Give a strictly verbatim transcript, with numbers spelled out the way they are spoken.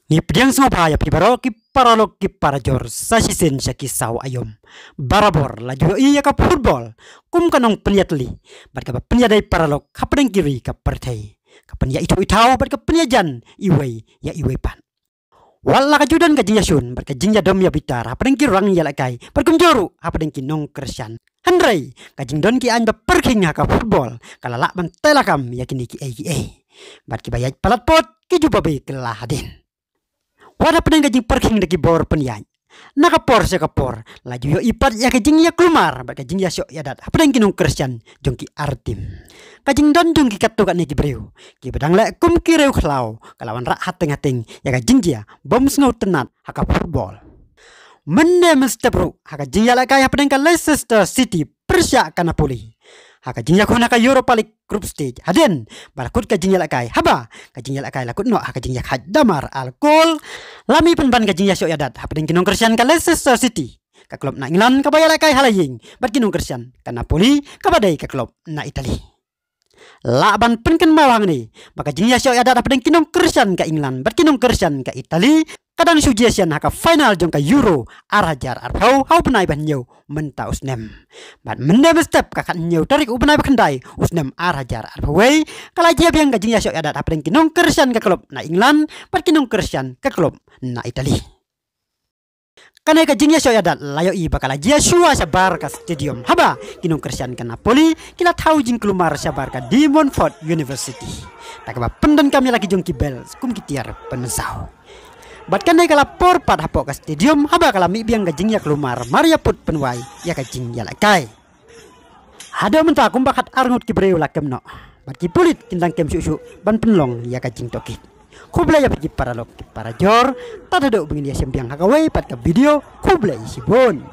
Ngi pdiang sngewbha ïa phi baroh ki paralok ki parajor sa shisien sha ki saw aïom. Barabor la ju ïohi ïa ka football kum ka nongpynïatylli bad kaba pynïadei paralok hapdeng ki ri ka pyrthei, ka pynïaithuh ithaw bad ka pynïajan iwei ïa iwei pat. Wat la ka ju don ka jingïashun bad ka jingïadom ïabitar hapdeng ki rang ïalehkai bad kumjuh ruh hapdeng ki nongkyrshan, hynrei ka jingdon ki aiñ ba pyrkhing ha ka football ka la lah ban tei lakam ïa kine kiei kiei. Bad kiba ïaid palat put ki ju babe kylla hadien. Wat hapdeng ka jingpyrkhing da ki bor pynïaid, na ka por sha ka por la ju ïohi pat ïa ka jingïakulmar bad ka jingïashoh ïadat hapdeng ki nongkyrshan jong ki ar tim. Ka jingdon jong ki katto katne ki briew kiba dang leh kum ki riewkhlaw ka la wanrah hateng hateng ïa ka jingjia bym sngewtynnat ha ka football. Mynne mynstep ruh ha ka jingïalehkai hapdeng ka Leicester City pyrshah ka Napoli ha ka jingïakhun ha ka Europa League group stage, hadien ba la kut ka jingïalehkai, haba ka jingïalehkai la kut noh ha ka jingïakhaid damar alkohol, la mih pynban ka jingïashoh ïadat hapdeng ki nongkyrshan ka Leicester City, ka klub na England kaba ïalehkai ha la ïing, bad ki nongkyrshan ka Napoli kaba dei ka klub na Italy. Lah ban pynkynmaw hangne ba ka jingïashoh ïadat hapdeng ki nongkyrshan ka England bad ki nongkyrshan ka Italy ka dang shu jia shen ha ka final jong ka Euro ar hajar arphew ha u bnai ba hynñiew mynta u snem. Bad mynne mynstep ka khathynñiew tarik u bnai ba khyndai u snem ar hajar arphew wei ka la jia biang ka jingïashoh ïadat hapdeng ki nongkyrshan ka klub na England bad ki nongkyrshan ka klub na Italy. Kane ka jingïashoh ïadat la ïohi ba ka la jia shuwa shabar ka stadium, haba ki nongkyrshan ka Napoli ki la thaw jingkulmar shabar ka De Montfort University, da kaba pyndonkam ïa la ki jong ki bel kum ki tiar pynmynsaw. Bad kane ka la por pat hapoh ka stadium haba ka la mih biang ka jingïakulmar mar ïa put pynwai ïa ka jingïalehkai. Haduh mynta kumba khatar ngut ki briew la kem noh bad ki pulit kin dang kem shuh shuh ban pynlong ïa ka jingtohkit. Khublei ïa phi ki paralok ki parajor. Tad haduh ba ngin ïashem biang ha kawei pat ka video, khublei shibun.